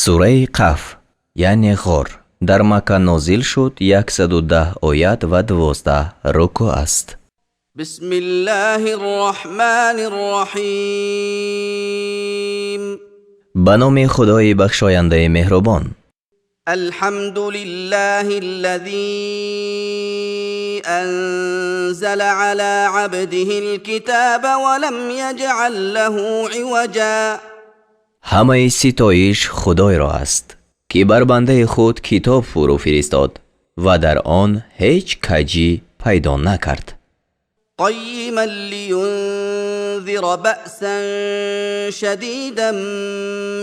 Сураи Қаҳф, яъне ғор, дар Макка нозил шуд, 110 оят ва 12 рукӯъ аст. بسم الله الرحمن الرحيم. Ба номи Худои бахшояндаи меҳрубон. الحمد لله الذي أنزل على عبده الكتاب ولم يجعل له عوجا. Ҳамаи ситоиш Худойро аст, ки бар бандаи худ китоб фурӯ фиристод ва дар он ҳеҷ каҷӣ пайдо накард. قيما لينذر بأسا شديدا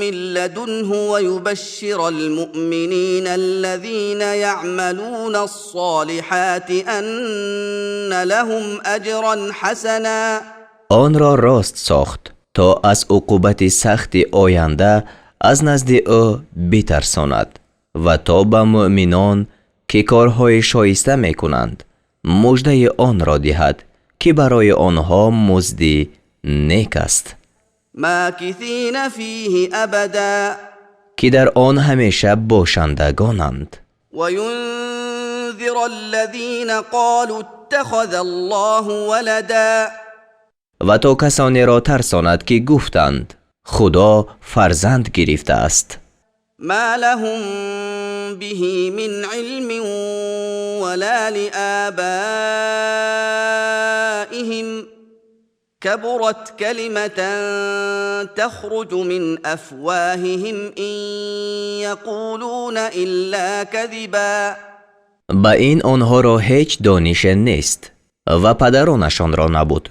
من لدنه ويبشر المؤمنين الذين يعملون الصالحات أن لهم أجرا حسنا. Онро рост сохт, то аз уқубати сахти оянда аз назди ӯ битарсонад ва то ба муъминон, ки корҳои шоиста мекунанд, муждаи онро диҳад, ки барои онҳо музди нек аст. ماكثين فيه أبدا. Ки дар он ҳамеша бошандагонанд. وينذر الذين قالوا اتخذ الله ولدا. Ва то касонеро тарсонад, ки гуфтанд: «Худо фарзанд гирифтааст». ما لهم به من علم ولا لآبائهم، كبرت كلمة تخرج من أفواههم، إن يقولون إلا كذبا. Ба ин онҳоро ҳеҷ донише нест ва падаронашонро набуд.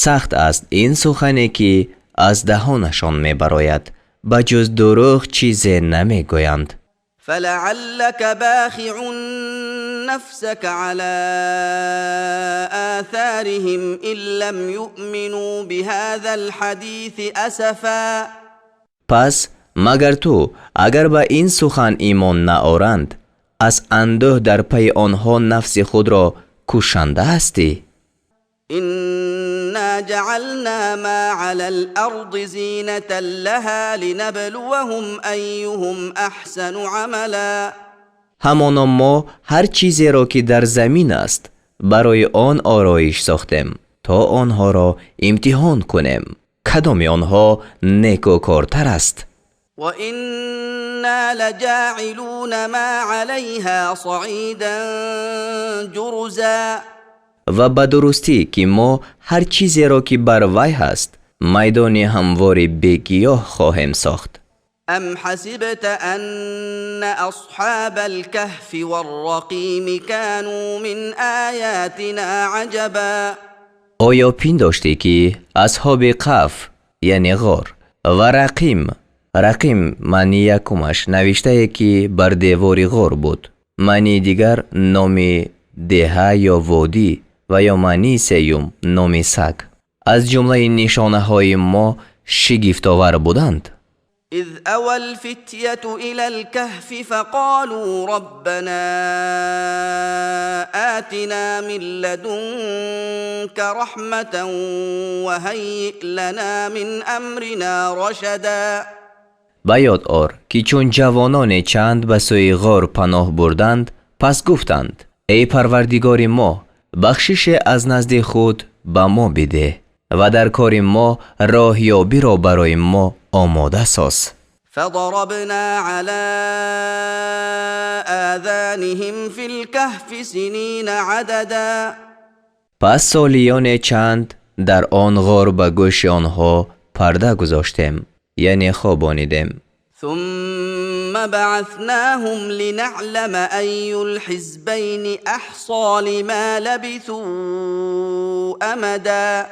Сахт аст ин сухане, ки аз даҳонашон мебарояд, ба ҷуз дурӯғ чизе намегӯянд. فلعلك باخع نفسك على آثارهم إن لم يؤمنوا بهذا الحديث أسفا. Пас магар ту, агар ба ин сухан имон наоранд, аз андӯҳ дар пайи онҳо нафси худро кушанда ҳастӣ? إنا جعلنا ما على الأرض زينة لها لنبلوهم أيهم أحسن عملا. Ҳамоно мо ҳар чизеро, ки дар замин аст, барои он ороиш сохтем, то онҳоро имтиҳон кунем, кадоми онҳо некӯкортар аст. وإنا لجاعلون ما عليها صعيدا جرزا. Ва ба дурустӣ, ки мо ҳар чизеро, ки бар вай ҳаст, майдони ҳамвори бегиёҳ хоҳем сохт. أم حسبت أن أصحاب الكهف والرقيم كانوا من آياتنا عجبا؟ Оё пиндоштӣ, ки асҳоби Қаҳф, яъне ғор, ва Рақим, рақим маънии якумаш навиштае, ки бар девори ғор буд, маънии дигар номи деҳа ё водӣ ва ё маънии сеюм номи саг, аз ҷумлаи нишонаҳои мо шигифтовар буданд? إذ أوى الفتية إلى الكهف فقالوا ربنا آتنا من لدنك رحمة وهيئ لنا من أمرنا رشدا. Ба ёд ор, ки чун ҷавононе чанд ба сӯи ғор паноҳ бурданд, пас гуфтанд: «Эй Парвардигори мо, бахшише аз назди худ ба мо бидеҳ ва дар кори мо роҳёбиро барои мо омода соз». فضربنا على آذانهم في الكهف سنين عددا. Пас солиёне чанд дар он ғор ба гӯши онҳо парда гузоштем, яъне хобонидем. ثم بعثناهم لنعلم أي الحزبين أحصى لما لبثوا أمدا.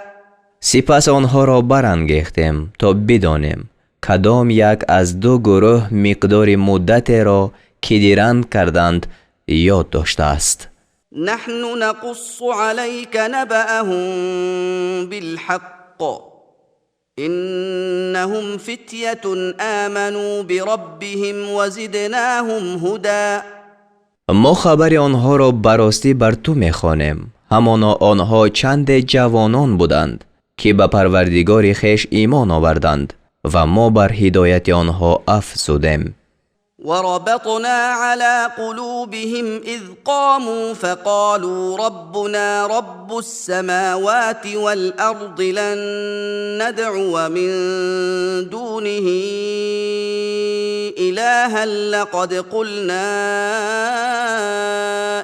Сипас онҳоро барангехтем, то бидонем, кадом як аз ду гурӯҳ миқдори муддатеро, ки диранг карданд, ёд доштааст. نحن نقص عليك نبأهم بالحق، إنهم فتية آمنوا بربهم وزدناهم هدى. Мо хабари онҳоро баростӣ бар ту мехонем. Ҳамоно онҳо чанде ҷавонон буданд, ки ба Парвардигори хеш имон оварданд, ва мо бар ҳидояти онҳо афзудем. وربطنا على قلوبهم إذ قاموا فقالوا ربنا رب السماوات والأرض لن ندعو من دونه إلها لقد قلنا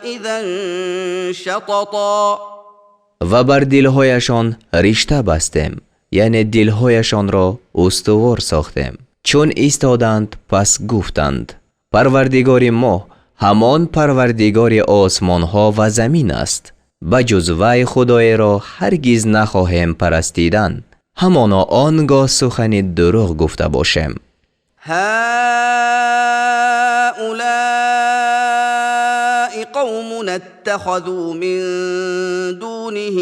إذا شططا. Ва бар дилҳояшон ришта бастем, яъне дилҳояшонро устувор сохтем. Чун истоданд, пас гуфтанд: Парвардигори мо ҳамон Парвардигори осмонҳо ва замин аст. Ба ҷуз вай худоеро ҳаргиз нахоҳем парастидан. Ҳамоно он гоҳ сухани дурӯғ гуфта бошем. هؤلاء قومنا اتخذوا من دونه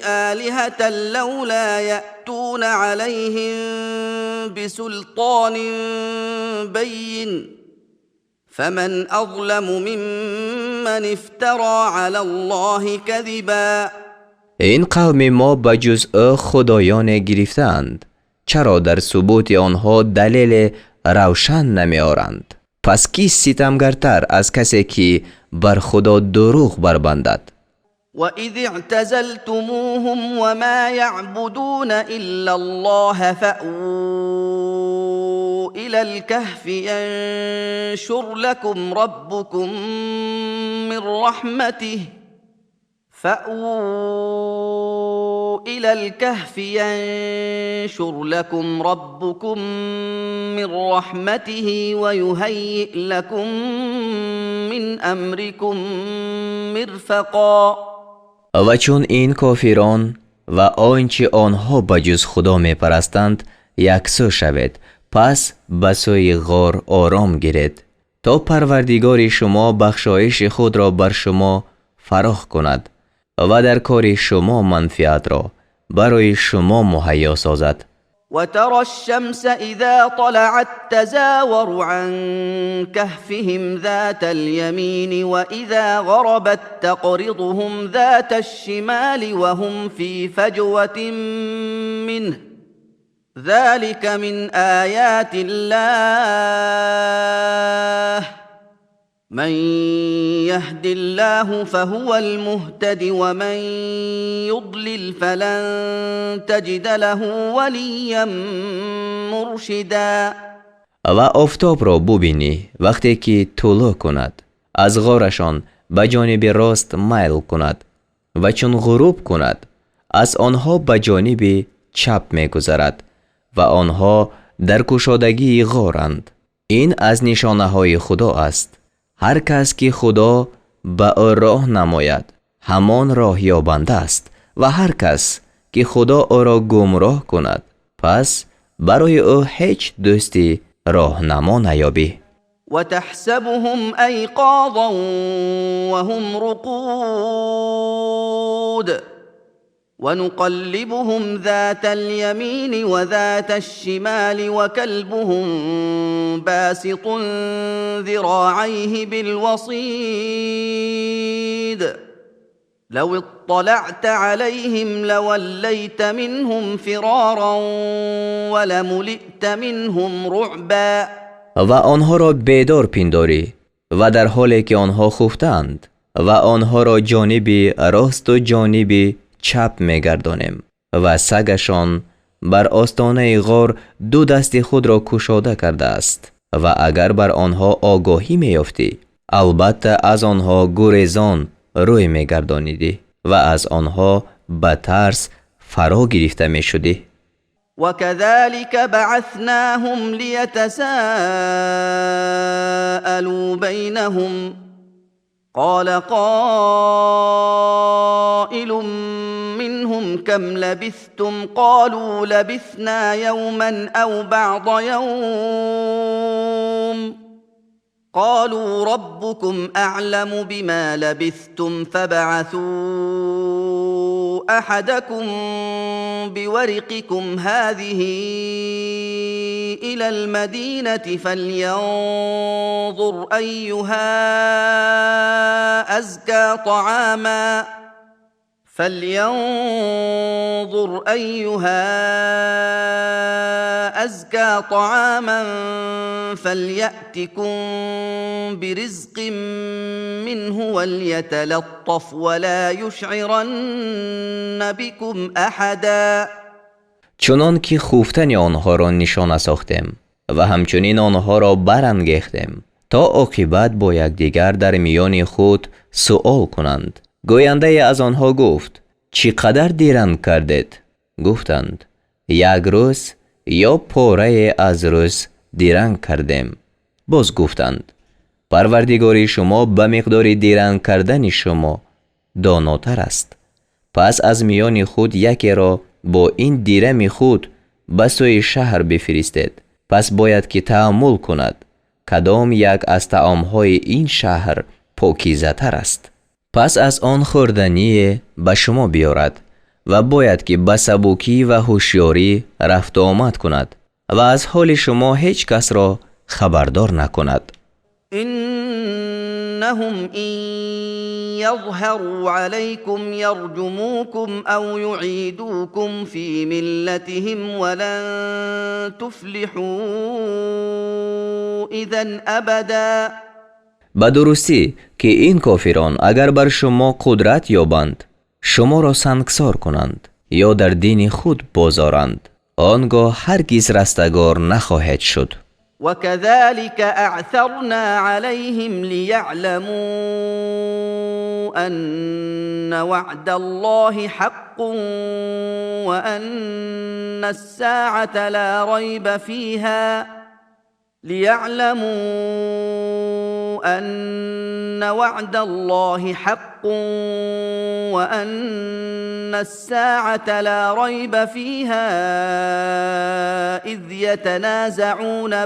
آلهة لولا يأتون عليهم بسلطان بين فمن أظلم ممن افترى على الله كذبا. Ин қавми мо ба ҷуз ӯ худоёне гирифтаанд. Чаро дар субути онҳо далеле равшан намеоранд? Пас кист ситамгартар аз касе ки бар Худо дурӯғ барбандад? وإذ اعتزلتموهم وما يعبدون إلا الله فأووا إلى الكهف ينشر لكم ربكم من رحمته فأووا إلى الكهف ينشر لكم ربكم من رحمته ويهيئ لكم من أمركم مرفقا. Ва чун ин кофирон ва он чи онҳо ба ҷуз Худо мепарастанд яксӯ шавед, пас ба сӯи ғор ором гиред, то Парвардигори шумо бахшоиши худро бар шумо фарох кунад ва дар кори шумо манфиатро барои шумо муҳайё созад. وترى الشمس إذا طلعت تزاور عن كهفهم ذات اليمين وإذا غربت تقرضهم ذات الشمال وهم في فجوة منه ذلك من آيات الله من يهد الله فهو المهتد ومن يضلل فلن تجد له وليا مرشدا. Ва офтобро бубинӣ, вақте ки тулӯъ кунад, аз ғорашон ба ҷониби рост майл кунад ва чун ғуруб кунад, аз онҳо ба ҷониби чап мегузарад ва онҳо дар кушодагии ғоранд. Ин аз нишонаҳои Худо аст. Ҳар кас ки Худо ба ӯ роҳ намояд, ҳамон роҳёбанда аст ва ҳар кас ки Худо ӯро гумроҳ кунад, пас барои ӯ ҳеҷ дӯсти роҳнамо наёбӣ. وتحسبهم أيقاظا وهم رقود ونقلبهم ذات اليمين وذات الشمال وكلبهم باسط ذراعيه بالوصيد لو اطلعت عليهم لوليت منهم فرارا ولملئت منهم رعبا. Ва онҳоро бедор пиндорӣ ва дар ҳоле ки онҳо хуфтаанд, ва онҳоро ҷониби росту ҷониби чап мегардонем ва сагашон бар остонаи ғор ду дасти худро кушода кардааст. Ва агар бар онҳо огоҳӣ меёфтӣ, албатта аз онҳо гурезон рӯй мегардонидӣ ва аз онҳо ба тарс фаро гирифта мешудӣ. وكذلك بعثناهم ليتساءلوا بينهم قال قائل منهم كم لبثتم قالوا لبثنا يوما أو بعض يوم قالوا ربكم أعلم بما لبثتم فابعثوا أحدكم بورقكم هذه إلى المدينة فلينظر أيها أزكى طعاما فلينظر أيها أزكى طعاما فليأتكم برزق منه وليتلطف ولا يشعرن بكم أحدا. Чунон ки хуфтани онҳоро нишона сохтем ва ҳамчунин онҳоро барангехтем, то оқибат бо якдигар дар миёни худ суол кунанд. Гӯяндае аз онҳо гуфт: чӣ қадар диранг кардед? Гуфтанд: як рӯз ё порае аз рӯз диранг кардем. Боз гуфтанд: Парвардигори шумо ба миқдори диранг кардани шумо донотар аст. Пас аз миёни худ якеро бо ин дирами худ ба сӯи шаҳр бифиристед. Пас бояд ки тааммул кунад, кадом як аз таомҳои ин шаҳр покизатар аст. Пас аз он хӯрдание ба шумо биёрад ва бояд ки ба сабукӣ ва ҳушёрӣ рафту омад кунад ва аз ҳоли шумо ҳеҷ касро хабардор накунад. إنهم إن يظهروا عليكم يرجموكم أو يعيدوكم في ملتهم ولن تفلحوا إذا أبدا. Ба дурустӣ ки ин кофирон агар бар шумо қудрат ёбанд, шуморо сангсор кунанд ё дар дини худ бозоранд, он гоҳ ҳаргиз растагор нахоҳед шуд. وكذلك أعثرنا عليهم ليعلموا أن وعد الله حق وأن الساعة لا ريب فيها ليعلموا أن وعد الله حق وأن الساعة لا ريب فيها إذ يتنازعون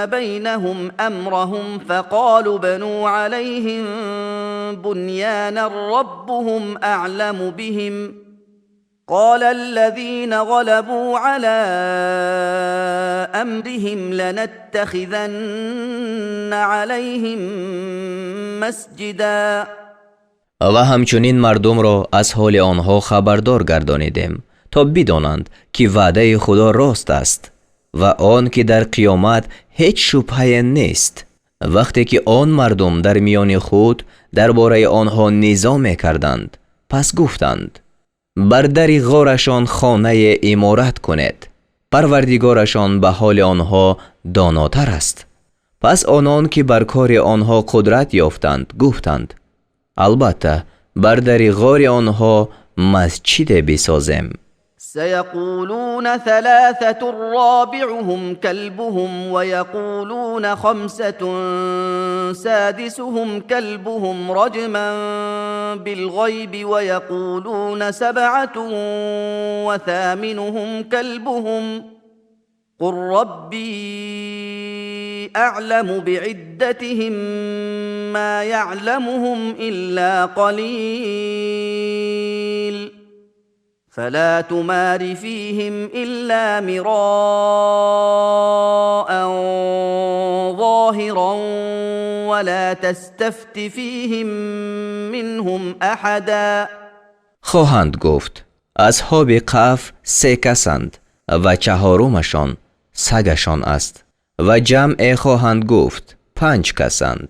بينهم أمرهم فقالوا ابنوا عليهم بنيانا ربهم أعلم بهم قال الذين غلبوا على أمرهم لنتخذن عليهم مسجدا. Ва ҳамчунин мардумро аз ҳоли онҳо хабардор гардонидем, то бидонанд, ки ваъдаи Худо рост аст ва он ки дар қиёмат ҳеҷ шубҳае нест. Вақте ки он мардум дар миёни худ дар бораи онҳо низо мекарданд, пас гуфтанд: бар дари ғорашон хонае иморат кунед, Парвардигорашон ба ҳоли онҳо донотар аст. Пас онон ки бар кори онҳо қудрат ёфтанд, гуфтанд: албатта бар дари ғори онҳо масҷиде бисозем. سيقولون ثلاثة رابعهم كلبهم ويقولون خمسة سادسهم كلبهم رجما بالغيب ويقولون سبعة وثامنهم كلبهم قل ربي أعلم بعدتهم ما يعلمهم إلا قليل فلا تمار فيهم إلا مراء ظاهرا ولا تستفت فيهم منهم أحدا. Хоҳанд гуфт: асҳоби Каҳф се касанд ва чаҳорумашон сагашон аст. Ва ҷамъе хоҳанд гуфт: панҷ касанд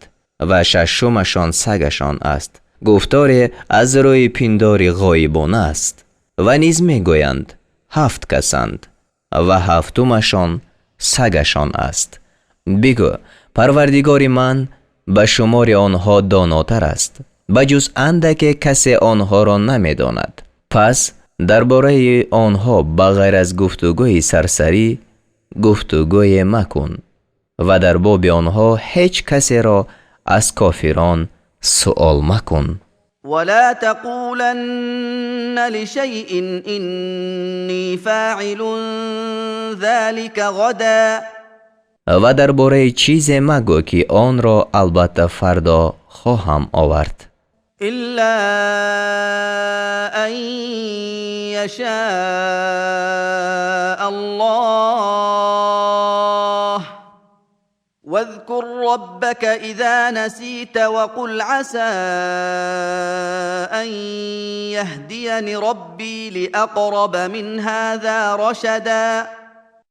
ва шашумашон сагашон аст. Гуфторе аз рӯи пиндори ғоибона аст. Ва низ мегӯянд: ҳафт касанд ва ҳафтумашон сагашон аст. Бигӯ: Парвардигори ман ба шумори онҳо донотар аст, ба ҷуз андаке касе онҳоро намедонад. Пас дар бораи онҳо ба ғайр аз гуфтугӯи сарсарӣ гуфтугӯе макун ва дар боби онҳо ҳеҷ касеро аз кофирон суол макун. ولا تقولن لشيء إني فاعل ذلك غدا. Ва дар бораи чизе магӯ, ки онро албатта фардо хоҳам овард. إلا أن يشاء الله واذكر ربك إذا نسيت وقل عسى أن يهديني ربي لأقرب من هذا رشدا.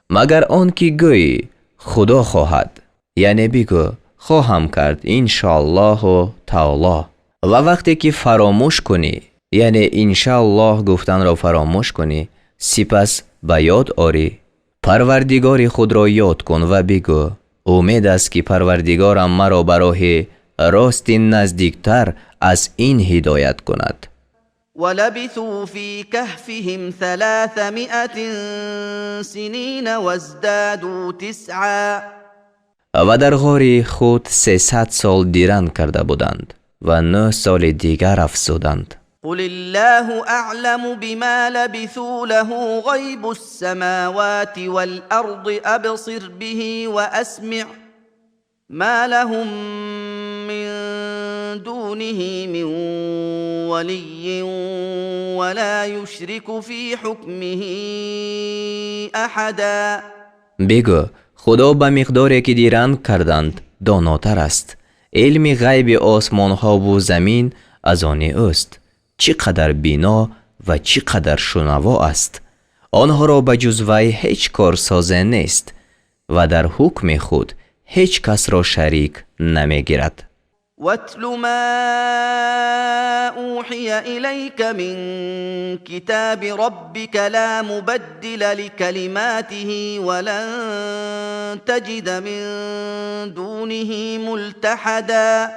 Магар он ки гӯӣ Худо хоҳад, яъне бигӯ хоҳам кард иншоаллоҳу таоло. Ва вақте ки фаромӯш кунӣ, яъне иншааллоҳ гуфтанро фаромӯш кунӣ, сипас ба ёд орӣ, Парвардигори худро ёд кун ва бигӯ умед аст ки Парвардигорам маро ба роҳи рости наздиктар аз ин ҳидоят кунад. ولبثوا في كهفهم 300 سنين وازدادوا تسعا. Ва дар ғори худ 300 сол диранг карда буданд ва 9 соли дигар афзуданд. قل الله أعلم بما لبثوا له غيب السماوات والأرض أبصر به وأسمع ما لهم من دونه من ولي ولا يشرك في حكمه أحدا. Бигӯ Худо ба миқдоре ки диранг карданд донотар аст. Илми ғайби осмонҳову замин аз они ӯст. Чӣ қадар бино ва чӣ қадар шунаво аст. Онҳоро ба ҷуз вай ҳеҷ корсозе нест ва дар ҳукми худ ҳеҷ касро шарик намегирад. واتل ما أوحي إليك من كتاب ربك لا مبدل لكلماته ولن تجد من دونه ملتحدا.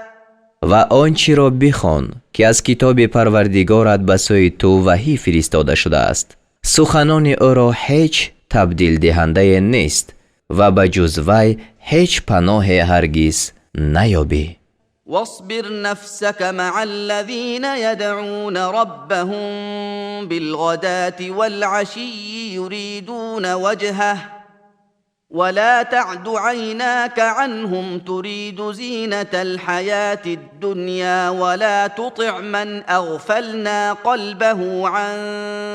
Ва он чиро бихон, ки аз китоби Парвардигорат ба сӯи ту ваҳӣ фиристода шудааст. Суханони ӯро ҳеҷ табдилдиҳандае нест ва ба ҷуз вай ҳеҷ паноҳе ҳаргиз наёбӣ. واصبر نفسك مع الذين يدعون ربهم بالغداة والعشي يريدون وجهه ولا تعد عيناك عنهم تريد زينة الحياة الدنيا ولا تطع من أغفلنا قلبه عن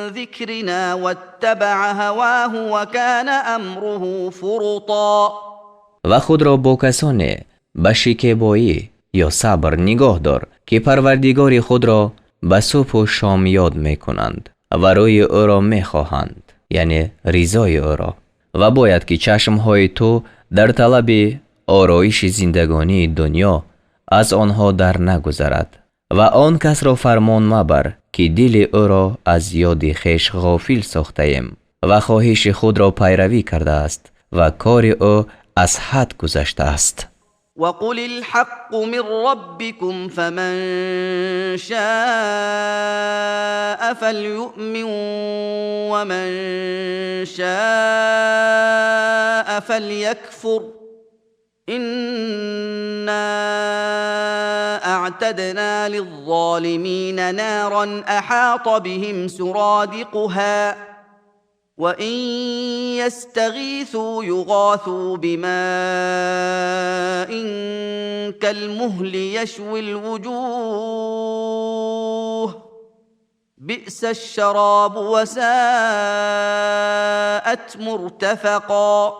ذكرنا واتبع هواه وكان أمره فرطا. Ва худро бо касоне ба шикебоӣ ё сабр нигоҳ дор, ки Парвардигори худро ба субҳу шом ёд мекунанд ва рӯи ӯро мехоҳанд, яъне ризои ӯро. Ва бояд ки чашмҳои ту дар талаби ороиши зиндагонии дунё аз онҳо дар нагузарад. Ва он касро фармон мабар, ки дили ӯро аз ёди хеш ғофил сохтаем ва хоҳиши худро пайравӣ кардааст ва кори ӯ аз ҳад гузаштааст. وقل الحق من ربكم فمن شاء فليؤمن ومن شاء فليكفر إنا أعتدنا للظالمين نارا أحاط بهم سرادقها وإن يستغيثوا يغاثوا بماء كالمهل يشوي الوجوه بئس الشراب وساءت مرتفقا.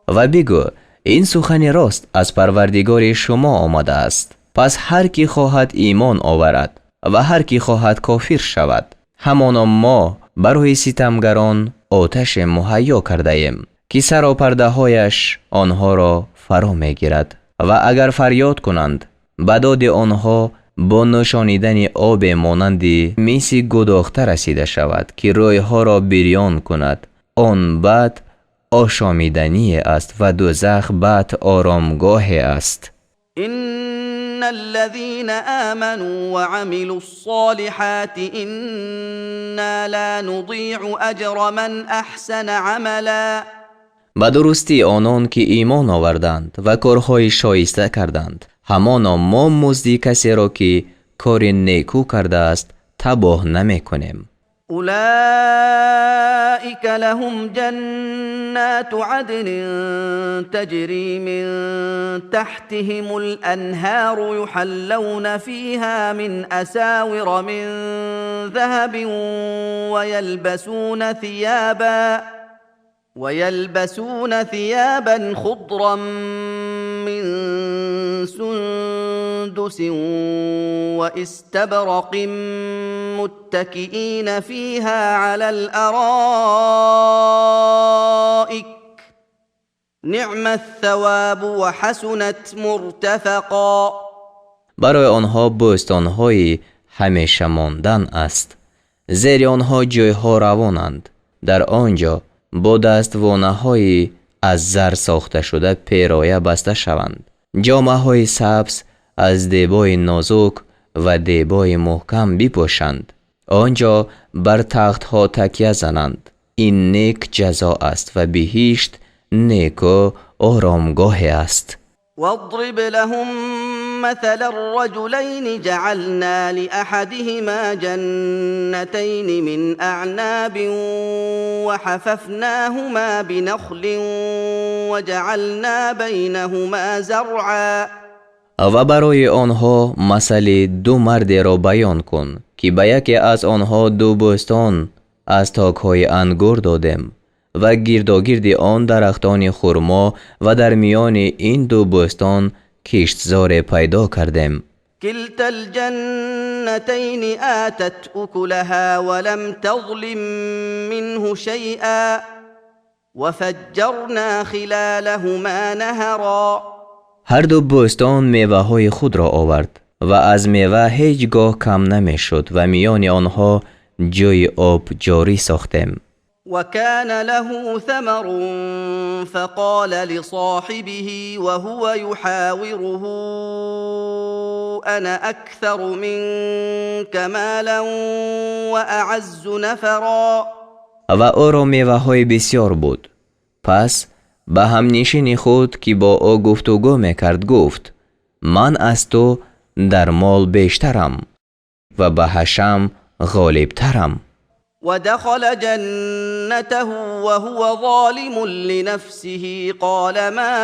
Ва бигӯ ин сухани рост аз Парвардигори шумо омадааст. Пас ҳар ки хоҳад имон оварад ва ҳар ки хоҳад кофир шавад. Ҳамоно мо барои ситамгарон оташе муҳайё кардаем, ки саропардаҳояш онҳоро фаро мегирад. Ва агар фарёд кунанд, ба доди онҳо бо нӯшонидани обе монанди миси гудохта расида шавад, ки рӯйҳоро бирён кунад. Он бад ошомидание аст ва дӯзах бад оромгоҳе аст. إن الذين آمنوا وعملوا الصالحات إنا لا نضيع أجر من أحسن عملا. Ба дурустӣ онон ки имон оварданд ва корҳои шоиста карданд, ҳамоно мо музди касеро ки кори некӯ кардааст табоҳ намекунем. أولئك لهم جنات عدن تجري من تحتهم الأنهار يحلون فيها من أساور من ذهب ويلبسون ثيابا خضرا من سندس واستبرق متكئين فيها على الارائك نعم الثواب وحسنت مرتفقا. Барои онҳо бӯстонҳои ҳамеша мондан аст, зери онҳо ҷойҳо равонанд, дар он ҷо бо даствонаҳои аз зар сохташуда пероя баста шаванд, ҷомаҳои сабз аз дебои нозук ва дебои муҳкам бипӯшанд, он ҷо бар тахтҳо такя зананд. Ин нек ҷазо аст ва биҳишт неку оромгоҳе аст. واضرب لهم مثلا الرجلين جعلنا لاحدهما جنتين من اعناب وحففناهما بنخل وجعلنا بينهما زرعا. Ва барои онҳо масали ду мардеро баён кун, ки ба яке аз онҳо ду бӯстон аз токҳои ангур додем ва гирдогирди он дарахтони хурмо ва дар миёни ин ду бӯстон киштзоре пайдо кардем. كلتا الجنتين آتت أكلها ولم تظلم منه شيئا وفجرنا خلالهما نهرا. Ҳар ду бӯстон меваҳои худро овард ва аз мева ҳеҷ гоҳ кам намешуд ва миёни онҳо ҷӯи об ҷорӣ сохтем. وكان له ثمر فقال لصاحبه وهو يحاوره انا اكثر منك مالا واعز نفرا. Ва ӯро меваҳои бисёр буд, пас ба ҳамнишини худ, ки бо ӯ гуфтугӯ мекард, гуфт: ман аз ту дар мол бештарам ва ба ҳашам ғолибтарам. ودخل جنته وهو ظالم لنفسه قال ما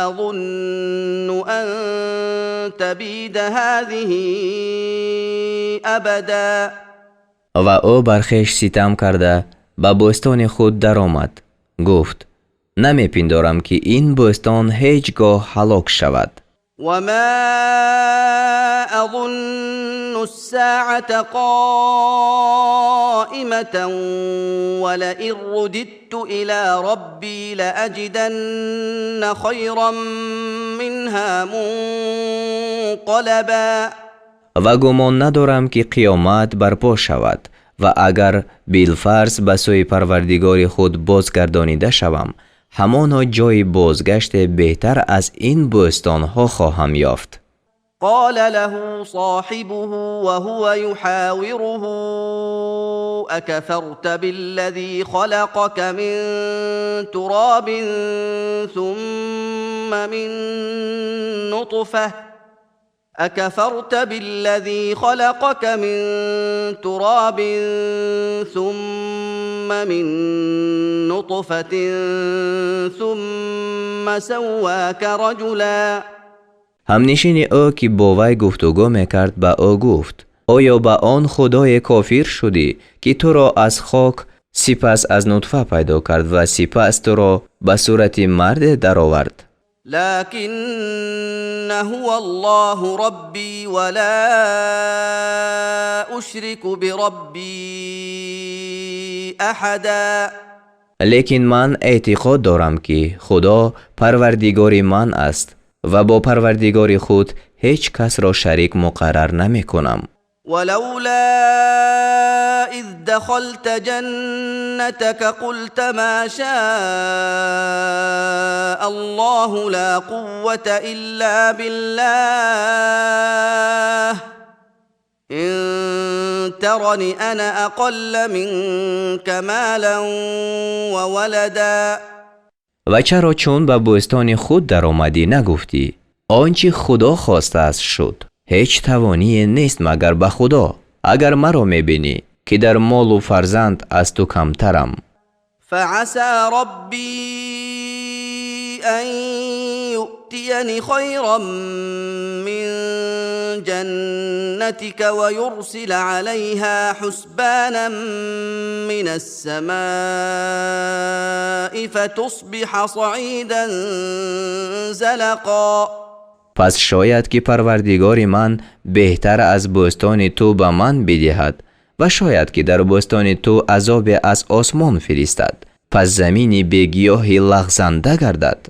اظن ان تبيد هذه ابدا. Ва ӯ бар хеш ситам карда ба бӯстони худ даромад, гуфт: намепиндорам, ки ин бӯстон ҳеҷ гоҳ ҳалок шавад. وما اظن الساعه قائمه ولئن رددت الى ربي لاجدن خيرا منها منقلبا. Ва гумон надорам, ки қиёмат барпо шавад, ва агар билфарз ба сӯи Парвардигори худ бозгардонида шавам, ҳамоно ҷойи бозгаште беҳтар аз ин бӯстонҳо хоҳам ёфт. قال له صاحبه وهو يحاوره اكفرت بالذي خلقك من تراب ثم من نطفه اكفرت بالذي خلقك من تراب ثم من نطفه ثم سواك رجلا؟ Ҳамнишини ӯ, ки бо вай гуфтугӯ мекард, ба ӯ гуфт: оё ба он худое кофир шудӣ, ки туро аз хок, сипас аз нутфа пайдо кард ва сипас туро ба сурати марде даровард? لكن هو الله ربي ولا اشرك بربي احدا. Лекин ман эътиқод дорам, ки Худо Парвардигори ман аст ва бо Парвардигори худ ҳеҷ касро шарик муқаррар намекунам. ولولا اذ دخلت جنتك قلت ما شاء الله لا قوه الا بالله ان ترن انا اقل منك مالا وولدا. Ва чаро, чун ба бӯстони худ даромадӣ, нагуфтӣ: он чӣ Худо хостааст, шуд, ҳеҷ тавоние нест, магар ба Худо, агар маро мебинӣ, ки дар молу фарзанд аз ту камтарам? فعسى ربي أن يؤتيني خيرا من جنتك ويرسل عليها حسبانا من السماء فتصبح صعيدا زلقا. Пас шояд ки Парвардигори ман беҳтар аз бӯстони ту ба ман бидиҳад ва шояд ки дар бӯстони ту азобе аз осмон фиристад, пас замини бегиёҳи лағзанда гардад.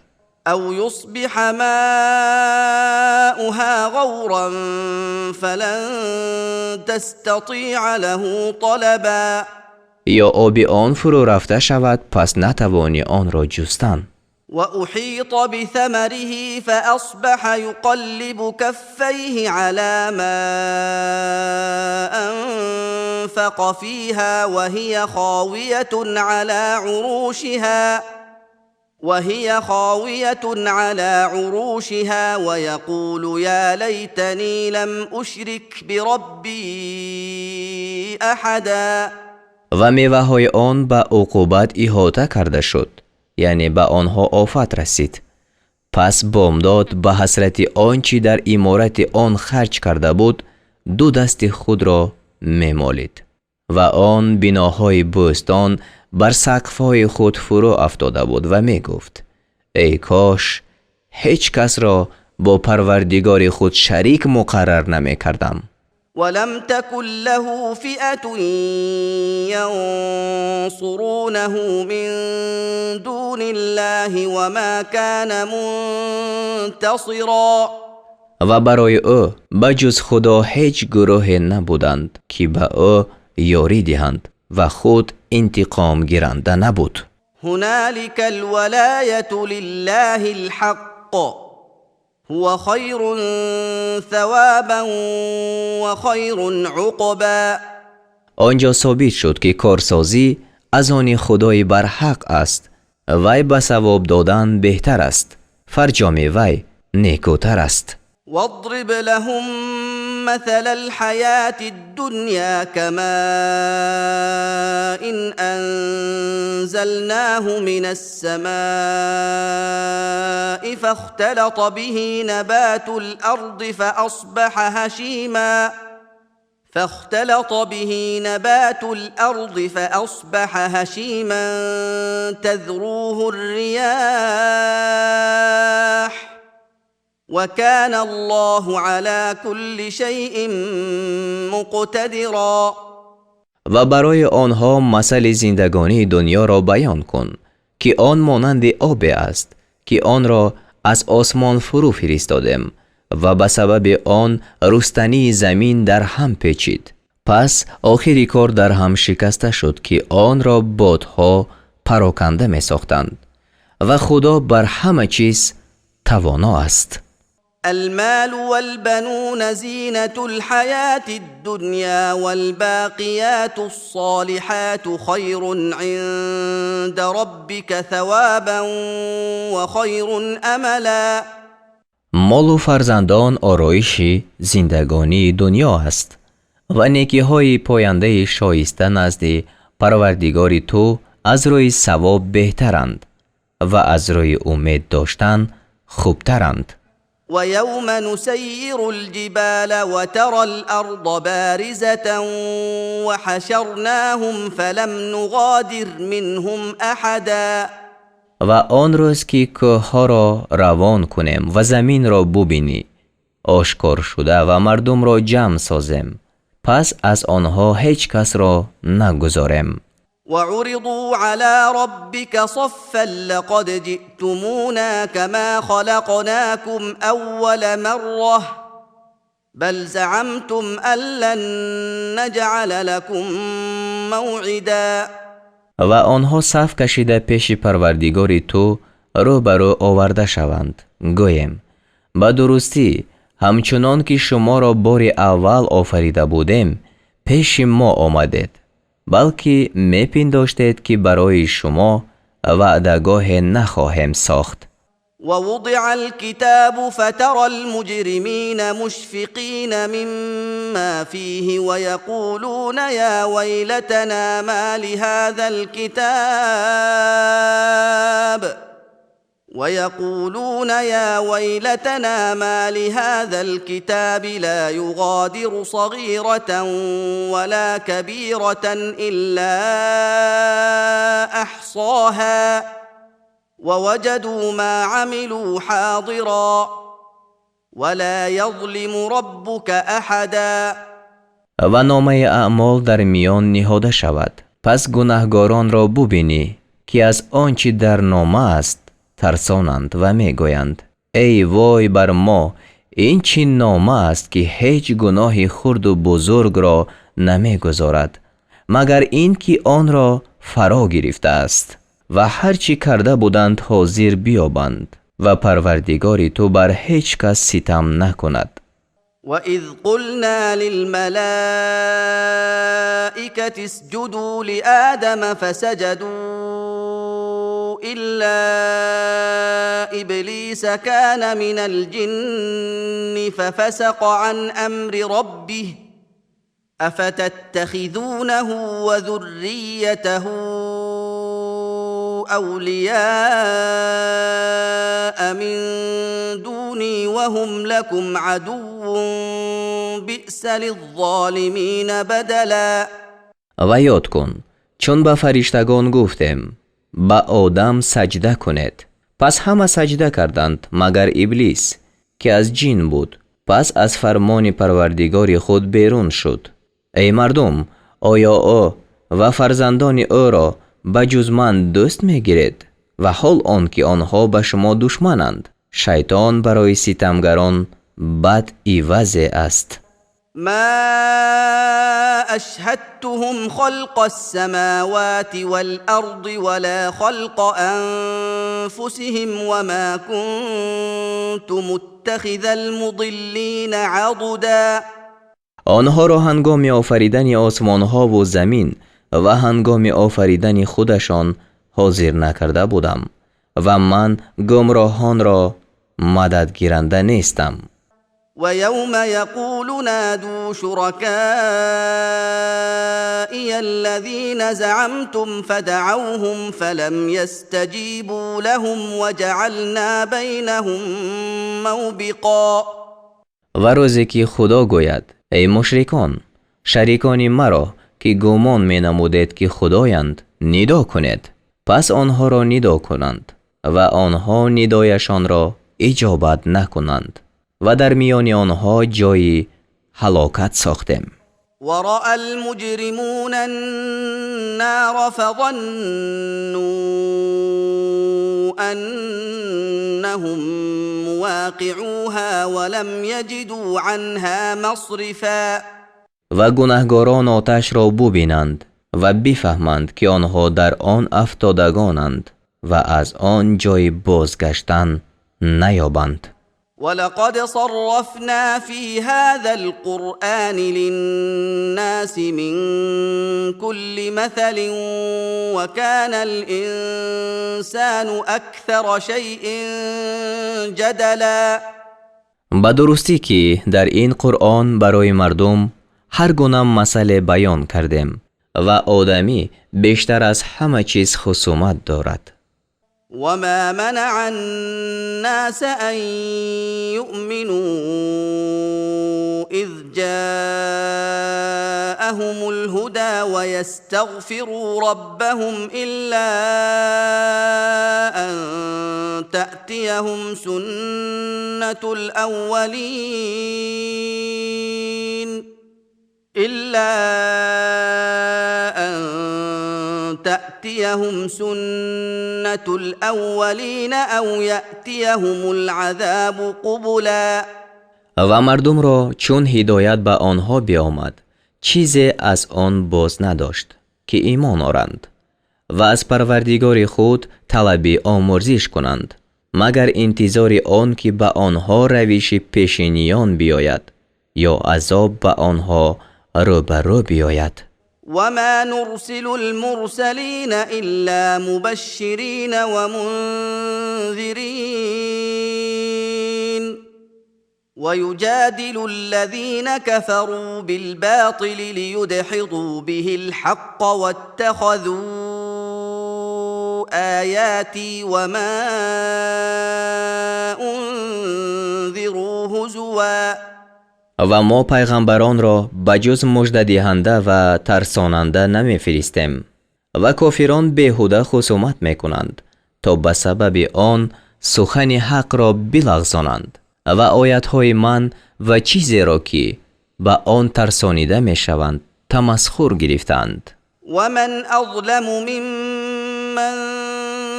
أو يصبح ماؤها غورا فلن تستطيع له طلبا. Ё оби он фурӯ рафта шавад, пас натавонӣ онро ҷустан. وأحيط بثمره فأصبح يقلب كفيه على ما أنفق فيها وهي خاوية على عروشها ويقول يا ليتني لم أشرك بربي أحدا. Ва меваҳои он ба уқубат иҳота карда шуд, яъне ба онҳо офат расид. Пас бомдод ба ҳасрати он чӣ дар иморати он харҷ карда буд, ду дасти худро мемолид ва он биноҳои бӯстон бар сақфҳои худ фурӯ афтода буд ва мегуфт: эй кош ҳеҷ касро бо Парвардигори худ шарик муқаррар намекардам. ولم تكن له فئة ينصرونه من دون الله وما كان منتصرا. Ва барои ӯ ба ҷуз Худо ҳеҷ гурӯҳе набуданд, ки ба ӯ ёрӣ диҳанд, ва худ интиқомгиранда набуд. هنالك الولاية لله الحق، هو خير ثوابا وخير عقبا. Он ҷо собит шуд, ки корсозӣ аз они Худои барҳақ аст. Вай ба савоб додан беҳтар аст, фарҷоми вай некӯтар аст. واضرب لهم مثل الحياة الدنيا كماء إن أنزلناه من السماء فاختلط به نبات الأرض فأصبح هشيما تذروه الرياح، وكان الله على كل شيء مقتدرا. Ва барои онҳо масали зиндагонии дунёро баён кун, ки он монанди обе аст, ки онро аз осмон фурӯ фиристодем ва ба сабаби он рустании замин дар ҳам печид, пас охири кор дар ҳам шикаста шуд, ки онро бодҳо пароканда месохтанд, ва Худо бар ҳама чиз тавоно аст. المال والبنون زينة الحياة الدنيا، والباقيات الصالحات خير عند ربك ثوابا وخير أملا. Молу фарзандон ороиши зиндагонии дунё аст ва некиҳои пояндаи шоиста назди Парвардигори ту аз рӯи савоб беҳтаранд ва аз рӯи умед доштан хубтаранд. ويوم نسير الجبال وترى الأرض بارزة وحشرناهم فلم نغادر منهم أحدا. Ва он рӯз ки кӯҳҳоро равон кунем ва заминро бубинӣ ошкор шуда ва мардумро ҷамъ созем, пас аз онҳо ҳеҷ касро нагузорем. وعرضوا على ربك صفا، لقد جئتمونا كما خلقناكم أول مرة، بل زعمتم أن لن نجعل لكم موعدا. Ва онҳо саф кашида пеши Парвардигори ту рӯ ба рӯ оварда шаванд, гӯем: ба дурустӣ, ҳамчунон ки шуморо бори аввал офарида будем, пеши мо омадед, балки мепиндоштед, ки барои шумо ваъдагоҳе нахоҳем сохт. ووضع الكتاب فترى المجرمين مشفقين مما فيه ويقولون يا ويلتنا مال هذا الكتاب. ويقولون يا ويلتنا مال هذا الكتاب لا يغادر صغيرة ولا كبيرة إلا أحصاها ووجدوا ما عملوا حاضرا ولا يظلم ربك أحدا. Ва номаи аъмол дар миён ниҳода шавад, пас гунаҳгоронро бубинӣ, ки аз он чӣ дар нома аст тарсонанд ва мегӯянд: эй вой бар мо, ин чӣ нома аст, ки ҳеҷ гуноҳи хурду бузургро намегузорад, магар ин ки онро фаро гирифтааст. Ва ҳар чӣ карда буданд ҳозир биёбанд, ва Парвардигори ту бар ҳеҷ кас ситам накунад. وإذ قلنا للملائكة اسجدوا لآدم فسجدوا إلا إبليس كان من الجن ففسق عن أمر ربه أفتتخذونه وذريته أولياء من دوني وهم لكم عدو بئس للظالمين بدلا. Ва ёд кун, чун ба фариштагон гуфтем: ба Одам саҷда кунед. Пас ҳама саҷда карданд, магар Иблис, ки аз ҷин буд, пас аз фармони Парвардигори худ берун шуд. Эй мардум, оё ӯ ва фарзандони ӯро ба ҷуз ман дӯст мегиред, ва ҳол он ки онҳо ба шумо душмананд? Шайтон барои ситамгарон бад ивазе аст. ما أشهدتهم خلق السماوات والأرض ولا خلق أنفسهم وما كنت متخذ المضلين عضدا. Онҳоро ҳангоми офаридани осмонҳову замин ва ҳангоми офаридани худашон ҳозир накарда будам ва ман гумроҳонро мададгиранда нестам. ويوم يقول نادوا شركائي الذين زعمتم فدعوهم فلم يستجيبوا لهم وجعلنا بينهم موبقا. Ва рӯзе ки Худо гӯяд: эй мушрикон, шарикони маро, ки гумон менамудед, ки худоянд, нидо кунед. Пас онҳоро нидо кунанд ва онҳо нидояшонро иҷобат накунанд, ва дар миёни онҳо ҷойи ҳалокат сохтем. ورأى المجرمون النار فظنوا أنهم مواقعوها ولم يجدوا عنها مصرفا. Ва гунаҳгорон оташро бубинанд ва бифаҳманд, ки онҳо дар он афтодагонанд ва аз он ҷойи бозгаштан наёбанд. ولقد صرفنا في هذا القرآن للناس من كل مثل وكان الإنسان أكثر شيء جدلا. Ба дурустӣ, ки дар ин Қуръон барои мардум ҳар гуна масъале баён кардем, ва одамӣ бештар аз ҳама чиз хусумат дорад. وما منع الناس أن يؤمنوا إذ جاءهم الهدى ويستغفروا ربهم إلا أن تأتيهم سنة الأولين إلا أن تأتيهم سنة الأولين أو يأتيهم العذاب قبلا. Ва мардумро чун ҳидоят ба онҳо биомад, чизе аз он боз надошт, ки имон оранд ва аз Парвардигори худ талаби омӯрзиш кунанд, магар интизори он ки ба онҳо равиши пешиниён биёяд ё азоб ба онҳо рӯбарӯ биёяд. وما نرسل المرسلين إلا مبشرين ومنذرين ويجادل الذين كفروا بالباطل ليدحضوا به الحق واتخذوا آياتي وما أنذروا هزوا. Ва мо пайғамбаронро ба ҷуз муждадиҳанда ва тарсонанда намефиристем. Ва кофирон беҳуда хусумат мекунанд, то ба сабаби он сухани ҳақро билағзонанд ва оятҳои ман ва чизеро, ки ба он тарсонида мешаванд, тамасхур гирифтаанд. ومن أظلم ممن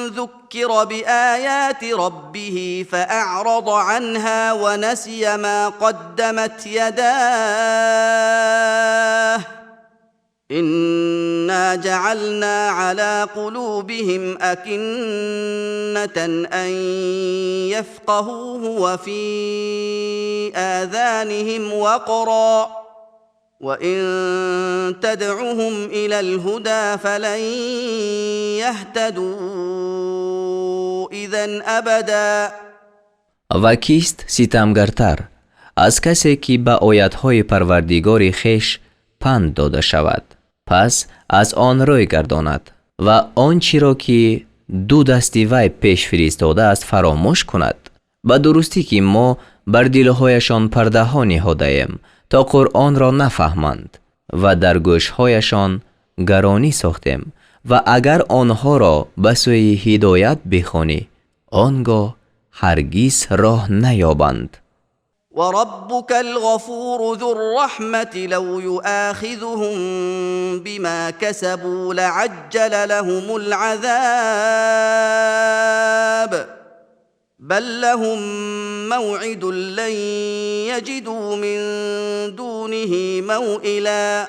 ذكر بآيات ربه فأعرض عنها ونسي ما قدمت يداه إنا جعلنا على قلوبهم أكنة أن يفقهوه وفي آذانهم وقرا وإن تدعهم إلى الهدى فلن يهتدوا إذا أبدا. Ва кист ситамгартар аз касе, ки ба оятҳои Парвардигори хеш панд дода шавад, пас аз он рӯй гардонад ва он чиро, ки ду дасти вай пеш фиристодааст, фаромӯш кунад? Ба дурустӣ, ки мо бар дилҳояшон пардаҳо ниҳодаем, то Қуръонро нафаҳманд, ва дар гӯшҳояшон гаронӣ сохтем, ва агар онҳоро ба сӯи ҳидоят бихонӣ, он гоҳ ҳаргиз роҳ наёбанд. وربك الغفور ذو الرحمة لو يؤاخذهم بما كسبوا لعجل لهم العذاب بل لهم موعد لن يجدوا من دونه موئلا.